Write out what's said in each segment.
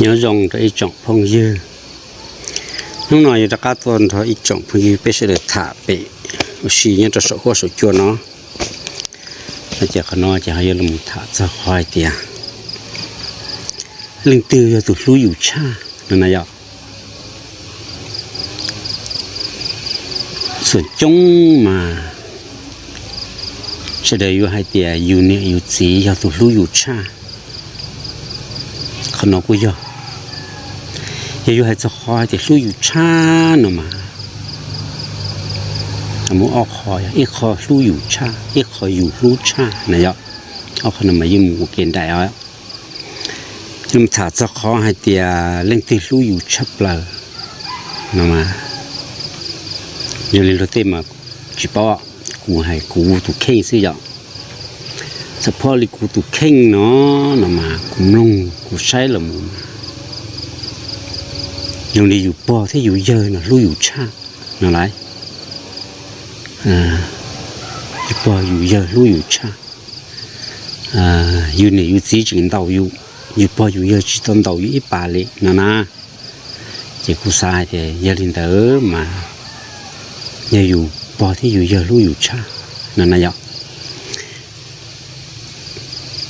Nyob zoo rau ib tsoom phooj ywg, hnub no yuav rov qab tuaj nrog ib tsoom phooj ywg peb sawv daws tham pem ua si nyob rau saum huab saum cua no. No ces qhov no ces ho yuav los tham txog qhov hais tias leej twg yog tus hlub yus tshaj no na yom. Xyov coob mas sawv daws yuav hais tias yus niam yus txiv yog tus hlub yus tshaj. Qhov no kuj yog, yog yuav hais txog qhov hais tias hlub yus tshaj no mas muaj ob qho, ib qho hlub yus tshaj, ib qho yus hlub tshaj na yom. Ob qho no mas yeej mus ua ke nraim os. Tham txog qhov hais tias leej twg hlub yus tshaj plaws no mas yog li luag tej mas tsis paub, kuv hais kuv tus kheej xwb yom. Xav phob li kuv tus kheej no, no mas kuv mloog kuv saib los mus mas zoo li yus pog thiab yus yawg no hlub yus tshaj no lawm. Yus pog yus yawg hlub yus tshaj. Yus niam yus txiv tseem ntaus yus, yus pog yus yawg tsis tau ntaus yus ib pas li no na. Ces kuv xav hais tias yog li ntawd mas yog yus pog thiab yus yawg hlub yus tshaj no na yom.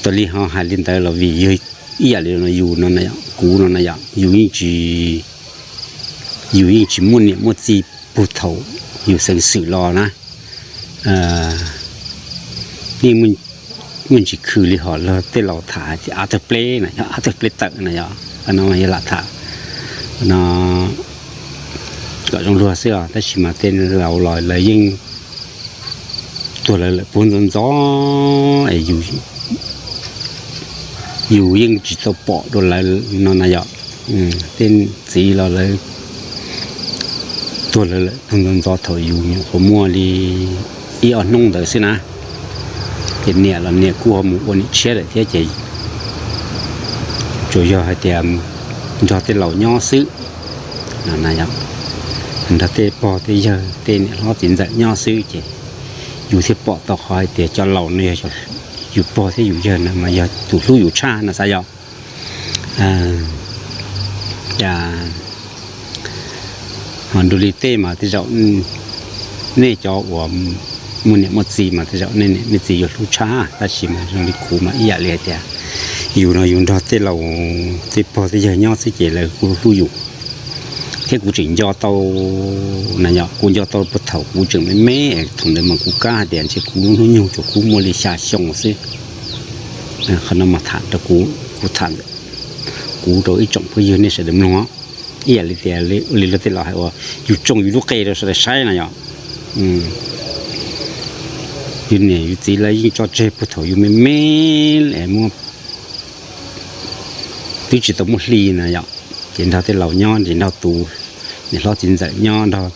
Tav li ho hais li ntawd los vim yog ib yam li no yus no, kuv no na yom, yus yeej tsis, yus yeej tsis muaj niam muaj txiv puag thaum yus xeev xwm los na. Yeej muaj ntsis khwv li hom luag tej laus tham hais tias av tawg pleb na, av tawg pleb tawm na yom. Qhov no yog lam tham no kom zoo luag xwb os, tab sis mas tej laus los lawv yeej tuag lawv lawm puag ntxov ntxov es yus yeej tsis tau pom dua lawv no na yom. Tej txiv los lawv tuag lawv lawm puag ntxov ntxov thaum yus nyuam qhuav muaj li ib ob hnub ntawd xwb na. Ces niam los niam kuj ho mus ua niam tshiab lawm thiab ces tsuas yog hais tias nrog tej laus nyob xwb, nrog tej pog tej yawg tej niam hlob txiv ntxawm nyob xwb ces yus thiaj pom tau qhov hais tias cov laus no yog yus pog thiab yus yawg no mas yog tus hlub yus tshaj no xav yom. Ho dua li tej mas tej zaum nej cov uas muaj niam muaj txiv mas tej zaum nej niam nej txiv yuav hlub tshaj, tab sis mas zoo li kuv mas ib yam li hais tias yus no yus nrog tej laus tej pog tej yawg nyob xwb ces lawv kuj hlub yus. Thiab kuv tseem nco tau na yom, kuv nco tau puag thaum kuv tseem me me, thaum ntawd mas kuv kab hais tias ntshe kuv lub hnub nyoog tsuas kuv muaj li xya xyoo xwb. Qhov no mas tham rau kuv, kuv tham kuv rau ib tsoom phooj ywg nej sawv daws mloog os. Ib yam li tias li luag tej laus hais uas yus tsoo yus lub qe rau sawv daws saib na yom. Yus niam yus txiv lawv yeej tso tseg puag thaum yus me me, muaj, twb tsis tau muaj hli na yom, ces nrog tej laus nyob, ces nrog tus niam hlob txiv ntxawm nyob, nrog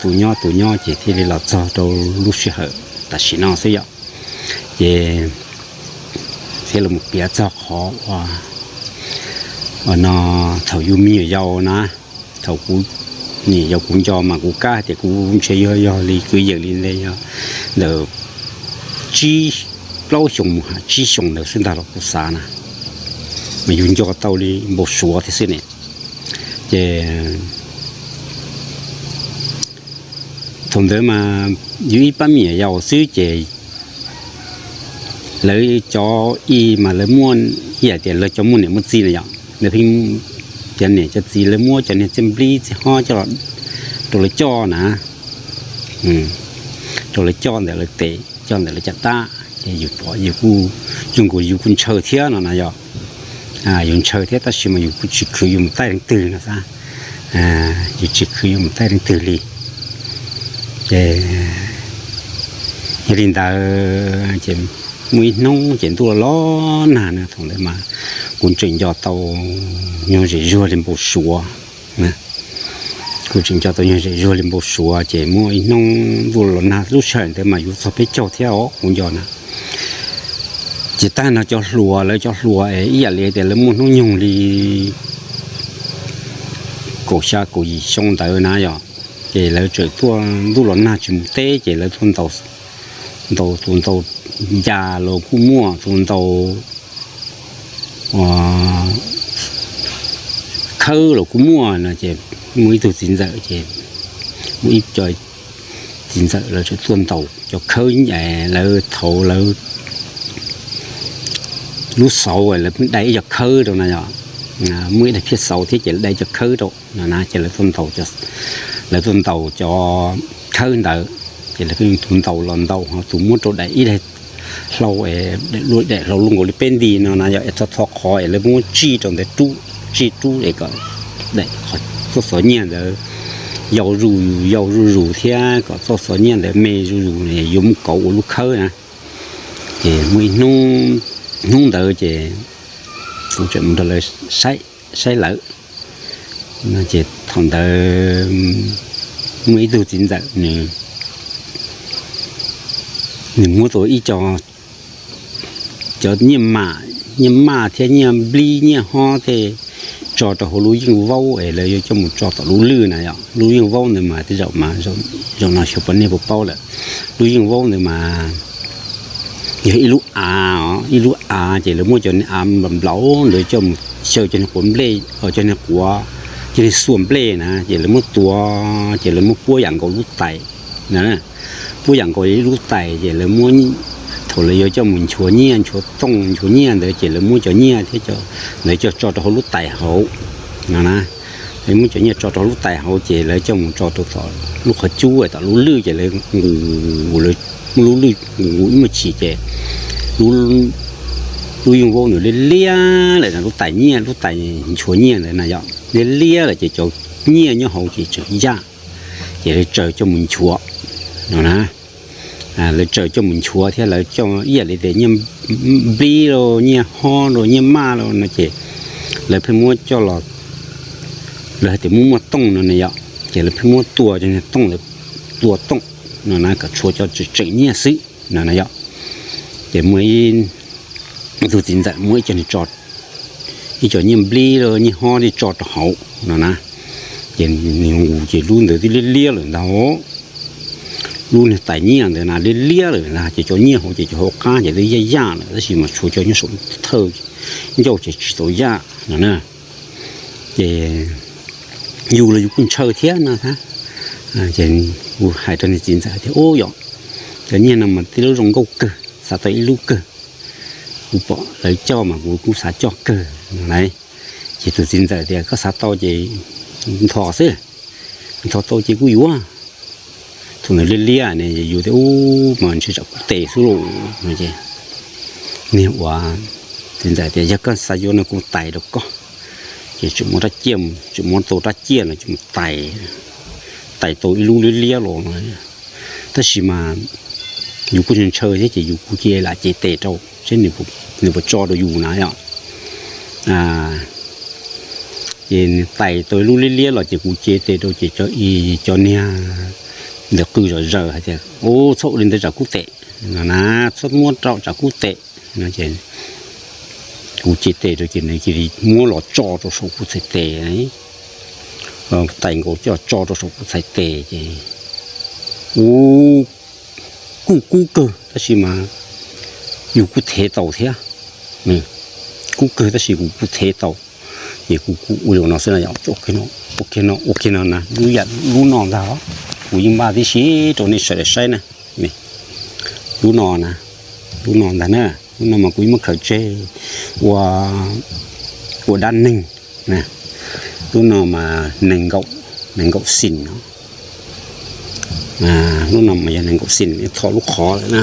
tus nyob tus nyob ces thiaj li los txog rau lub sij hawm tam sim no xwb yom. Ces thiaj li mus piav txog qhov uas no, thaum yus me nyuam yaus na, thaum kuv me nyuam yaus kuv nco mas kuv kab hais tias kuv ntshe yog yog li kwv yees li ntawd, yog ntawm tsib, plaub xyoos mus hais tsib xyoos ntawd xwb ntag los kuv xav na, mas yus nco tau li npau suav thiab xwb ne. Ces thaum ntawd mas yus ib pab me nyuam yaus xwb ces lawv cov ib mas lawv muaj, ib yam tias lawv cov muaj niam muaj txiv na yom, lawv pheej, cov niam cov txiv lawv muab cov niag txiaj nplib txiaj hob coj los rau lawv coj na, rau lawv coj ntawm lawv tes, coj ntawm lawv caj dab, ces yus pom yus kuj zoo nkaus yus kuj ntshaw thiab no na yom. Yus ntshaw thiab tab sis mas yus kuj tsis khwv yus mus taij leej twg no xav, yus tsis khwv yus mus taij leej twg li. Ces yog li ntawd ces muaj ib hnub ces ntuj los los nag na, thaum ntawd mas kuv tseem nco tau nyuag zem zuag li npau suav. Kuv tseem nco tau nyuag zem zuag li npau suav ces muaj ib hnub ntuj los nag, lub sij hawm ntawd mas yuav txog peb caug thiab os kuv nco na. Ces tag no cov hluas, lawv cov hluas es ib yam li tias lawv muaj hnub nyoog li kaum xya kaum yim xyoo ntawd na yom, ces lawv tseem tuaj, ntuj los nag tsis mus teb ces lawv tuaj ntaus, ntaus tus ntaus ncas los kuj muaj, tus ntaus khawb los kuj muaj no ces muaj ib tug txiv ntxawm ces muaj ib co txiv ntxawm lawv txawm tuaj ntaus cov khawb, lawv thaum lawv lub xauv lawv pheej dai ib co khawb rau no yom, muaj ib daim phiab xauv thiab ces lawv dai ib co khawb rau no na ces lawv tuaj ntaus, lawv tuaj ntaus cov khawb ntawd ces lawv pheej tus ntaus los ntaus ho tus muab rau daim ib daim hlau, daim hlau luaj nkaus li peb nti no na yom, es tho tho qhov es lawv muab tsij rau ntawd rub, tsij rub es kom daim txoj xov nyiaj ntawd yau zuj zus, yau zuj zus thiab kom txoj xov nyiaj ntawd me zuj zus yuav mus kauv ua lub khawb na. Ces muaj ib hnub, hnub ntawd ces kuv tseem mus nrog lawv saib, saib lawv no ces thaum ntawd muaj ib tug txiv ntxawm nws, nws muab tau ib co, cov nyiaj maj, nyiaj maj thiab nyiaj nplib nyiaj hob tej tso rau hauv lub yeej vaub es lawv yuav coj mus tso tom lub lwj na yom. Lub yeej vaub ntawd mas tej zaum mas zaum no xyov puas nej puas paub lawm. Lub yeej vaub ntawd mas yog ib lub av, ib lub av ces lawv muab cov niag av nplaum nplaum ntawd coj mus xyaw cov niag quav nplej, cov niag quav, cov niag xuam nplej na ces lawv muab tua, ces lawv muab puab yam nkaus lub tais na, puab yam nkaus ib lub tais ces lawv muab, thaum lawv yuav coj mus nchuav nyiaj nchuav tooj nchuav nyiaj ntawd ces lawv muab cov nyiaj thiab cov ntawd coj tso rau hauv lub tais hauv no na. Lawv muab cov nyiaj tso rau hauv lub tais hauv ces lawv coj mus tso rau tom lub qhov cub tom lub lwj ces lawv nqus, lawv muab lub lwj nqus ib muaj chim ces lub yeej vaub ntawd liab liab lawm, lub tais nyiaj, lub tais nchuav nyiaj ntawd na yom, liab liab lawm ces cov nyiaj nyob hauv ces tseem yaj, ces lawv tsaws coj mus nchuav no na. Lawv tsaws coj mus nchuav thiab lawv coj ib yam li tias nyiaj nplib los nyiaj hob los nyiaj maj los no ces lawv pheej muab coj los, lawv hais tias muab muaj tooj no na yom, ces lawv pheej muab tua cov niag tooj, lawv tua tooj no na kom tshuav cov tseem tseem nyiaj xwb no na yom. Ces muaj ib tug txiv ntxawm muab ib co, ib co nyiaj nplib los nyiaj hob tso rau hauv no na, ces nws nqus ces lub ntawd twb liab liab lawm ntag, lub niag tais nyiaj ntawd na liab liab lawm ntag ces cov nyiaj hauv ces cov hauv qab ces twb yaj yaj lawm tab sis mas tshuav cov nyob saum thawj ncauj ces tsis tau yaj no na. Ces yus los yus kuj ntshaw thiab no thiab. Ces kuv hais rau niag txiv ntxawm tias, Ub yom, cov nyiaj no mas tib lub zoo nkauj kawg, xav tau ib lub kawg, kuv pom lawv coj mas kuv kuj xav coj kawg no lauj. Ces tus txiv ntxawm tias, Koj xav tau ces nthos xwb, nthos tau ces kuj yuav. Thaum ntawd liab liab ne, yus tias, Ub, mas ntshe tsam kuv tes xwb lauj no ces niag ua txiv ntxawm tias, Yog koj xav yuav no kuv tais rau koj. Ces tseem muab rab ciaj, tseem muab tau rab ciaj no ces mus tais, tais tau ib lub liab liab los no. Tab sis mas yus kuj ntshaw thiab ces yus kuj cia li lam cev tes rau seb nws puas tso rau yus na yom. Ces nws tais tau ib lub liab liab los ces kuv cev tes rau ces cov, cov niag ntawd qw zom zaws hais tias, Ub, txhob ua li ntawd tsam kuv tes no na, txhob muab rau tsam kuv tes no ces kuv cev tes rau ces nws cia li muab los tso rau saum kuv txhais tes, tais nkaus coj tso rau saum kuv txhais tes ces ub, kuj kub kawg tab sis mas yus kuj thev tau thiab. Kub kawg tab sis kuv kuj thev tau. Ces kuv kuj ua li no xwb no, ua kiag no, ua kiag no na, lub yam lub no ntag. Kuv yeej npaj tib si rau nej sawv daws saib na. Lub no na, lub no ntag na, lub no mas kuv yeej muab khaws tseg ua, ua dab neeg na. Lub no mas nees nkaum, nees nkaum xim no. Lub no mas yog nees nkaum xim, tho lub qhov lawm na.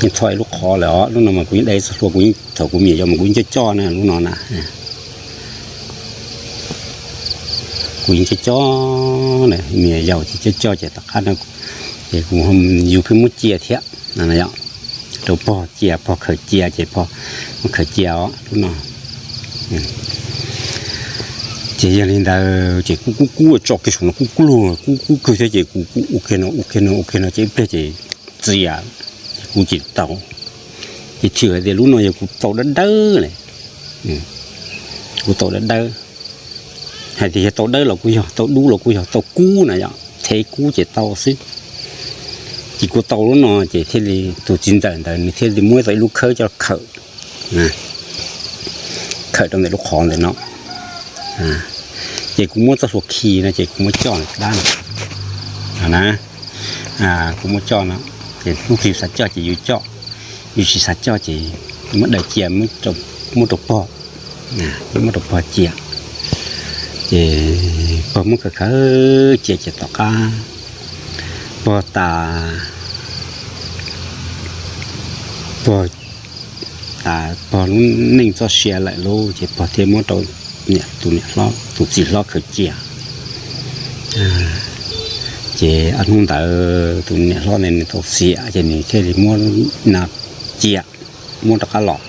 Yeej tho ib lub qhov lawm os. Lub no mas kuv yeej dai txog hlua, kuv yeej, thaum kuv me nyuam yaus mas kuv yeej coj coj na lub no na. Kuv yeej coj coj na, me nyuam yaus ces coj coj ces tom qab no ces kuv, yus pheej muab cia thiab no yom. Rau pog cia, pog khaws cia ces pog muab khaws cia os lub no. Ces yog li ntawd ces kuv kub kub tso kiag saum no, kub kub lug, kub kub kawg thiab ces kuv kuj ua kiag no, ua kiag no, ua kiag no ces ib pliag ces txias, ces kuv ces tau. Ces thiaj hais tias lub no yog kuv tau dawb dawb li, kuv tau dawb dawb. Hais tias yog tau dawb los kuj yog, tau dub los kuj yog, tau kub na yom, thev kub ces tau xwb. Ces kuv tau lub no ces thiaj li tus txiv ntxawm ntawd nws thiaj li muab tau ib lub khawb coj khawm na. khawm rau ntawm lub qhov ntawm no. Ces kuv muab txoj hlua khi no ces kuv muab coj dab no na, kuv muab coj no, ces hnub twg xav coj ces yus coj, yus tsis xav coj ces muab daws cia, muab rau pog, muab rau pog cia. Ces pog muab khawb khawb cia ces tom qab pog tas, pog tas pog lub neej txoj sia lawm lauj, ces pog thiaj muab rau tus niam hlob, tus txiv hlob khawb cia. Ces hnub ntawd tus niam hlob ntawd nws tau xiam ces nws thiaj li muab no cia, muab rov qab los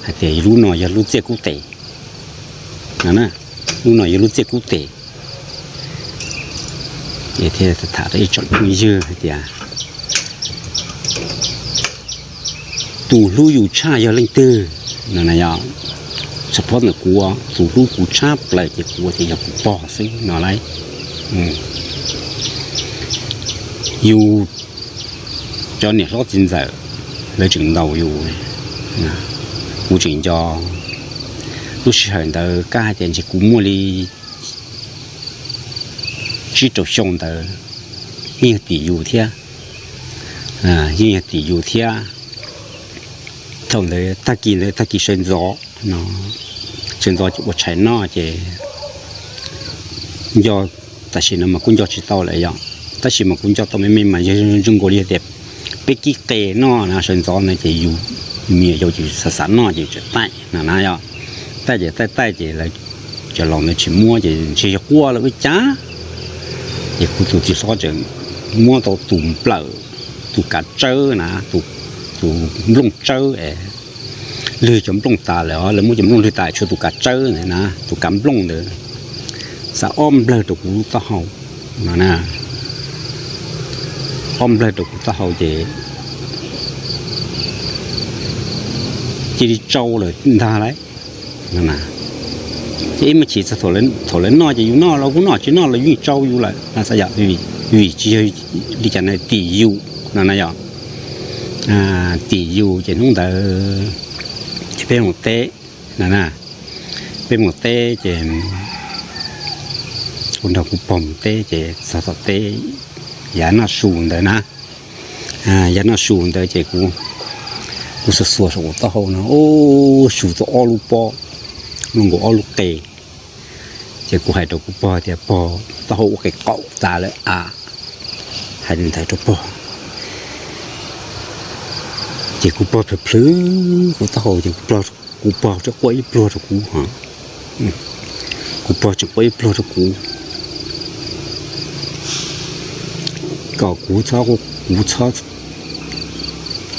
hais tias lub no yog lub txiaj kub tes, lub no yog lub txiaj kub tes. Ces thiaj tham rau ib tsoom phooj ywg hais tias tus hlub yus tshaj yog leej twg no na yog, xab phob ntawm kuv, tus hlub kuv tshaj plaws ces kuv tias yog kuv pog xwb no lauj. Yus cov niam hlob txiv ntxawm lawv tseem ntaus yus, kuv tseem nco lub sij hawm ntawd, kab hais tias ntshe kuv muaj li tsib rau xyoo ntawd, yeej yog tim yus thiab, yeej yog tim yus thiab. Thaum ntawd tag kis ntawd tag kis sawv ntxov no, sawv ntxov ces ua tshais noj ces nco, tam sim no mas kuv nco tsis tau lawm yom, tab sis mas kuv nco tau me me mas yog zoo nkaus li tias peb kib qe noj na, sawv ntxov ntawd ces yus me nyuam yaus ces xav xav noj ces tseem taij no na yom, taij ces taij taij ces lawv cov laus ntawd tsis muab ces ntshe yog quaj lawm ua cas, ces kuv tus txiv hlob tseem muab tau tus nplawm, tus kav tsawb na, tus nplooj tsawb es lwg cov nplooj tas lawm, lawv muab cov nplooj lwg tas tshuav tus kav tsawb ntawd na, tus kav nplooj ntawd, xa ob nplawg rau kuv taub hau no na, ob nplawg rau kuv taub hau ces cia li tsau lawm ntag lauj. Ces ib me chim txog thaum lawv noj ces yus noj los kuj noj, tsis noj los yus yeej tsau yus lawm no xav yom, vim tsis yog li cas na, tim yus no na yom, tim yus ces hnub ntawd ces peb mus teb no na, peb mus teb ces kuv nrog kuv pog mus teb ces txog tom teb yav noj su ntawd na, yav noj su ntawd ces kuv, kuv xuas xuas saum kuv taub hau no, ub, su tau ob lub pob, mloog nkaus ob lub qe. Ces kuv hais rau kuv pog tias, pog, taub hau ua qe qaum tas lawm a, hais li ntawd rau pog. Ces kuv pog plhws plhws kuv taub hau ces kuv pog tseem quaj ib pluag rau kuv, kuv pog tseem quaj ib pluag rau kuv kom kuv, kuv,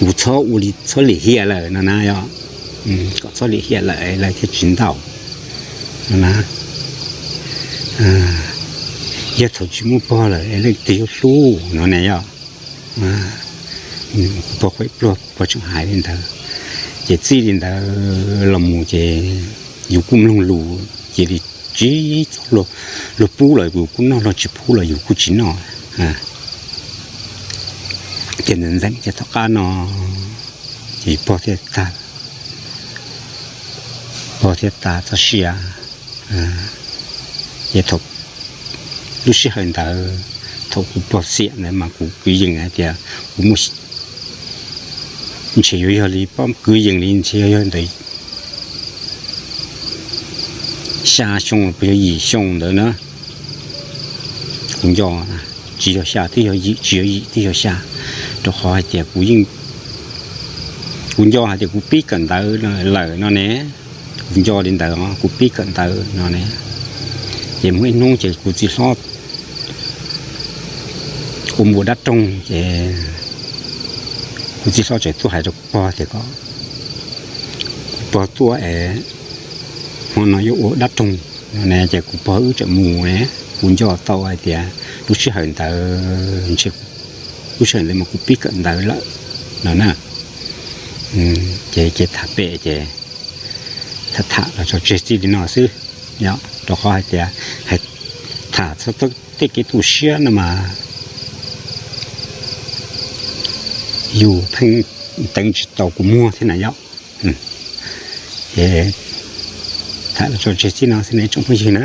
kuv txhob ua li, txhob lim hiam lawm no na yom, kom txhob lim hiam lawm lawv thiaj tsis ntaus no na. Yog thaum tsis muaj pog lawm es leej twg yuav hlub no na yom. Kuv pog quaj ib pluag, kuv pog tseem hais li ntawd. Ces txij li ntawd los mus ces yus kuj mloog lus cia li tsis txhob luag pub los yus kuj noj, luag tsis pub los yus kuj tsis noj. Ces ntxeev ntxeev ces tom qab no ces pog thiaj tag, pog thiaj tas txoj sia. Ces thaum lub sij hawm ntawd, thaum kuv pog xiam ntawd mas kuv kwv yees hais tias kuv muaj, ntshe yuav yog li pab kwv yees li ntshe yuav yog ntawd xya xyoo los puas yog yim xyoo ntawd na. Kuv nco, tsis yog xya twb yog yim, tsis yog yim twb yog xya, rau qhov hais tias kuv yeej, kuv nco hais tias kuv pib kawm ntawv lawm no ne. Kuv nco li ntawd, kuv pib kawm ntawv no ne. Ces muaj ib hnub ces kuv txiv hlob ua npua dab roog ces kuv txiv hlob tseem tuaj hais rau kuv pog tias, kuv pog tuaj es hmo no yuav ua dab roog no ne. Ces kuv pog wb tseem mus ne, kuv nco tau hais tias lub sij hawm ntawd ntshe, lub sij hawm ntawd mas kuv pib kawm ntawv lawm no na. Ces, ces tham pem ces tham tham los tso tseg txij li no xwb, rau qhov hais tias, hais, tham txog tej kev tu siab no mas yus pheej teev tsis tau kuv muag thiab na yom. Ces tham los tso tseg txij no xwb ne tsoom phooj ywg na.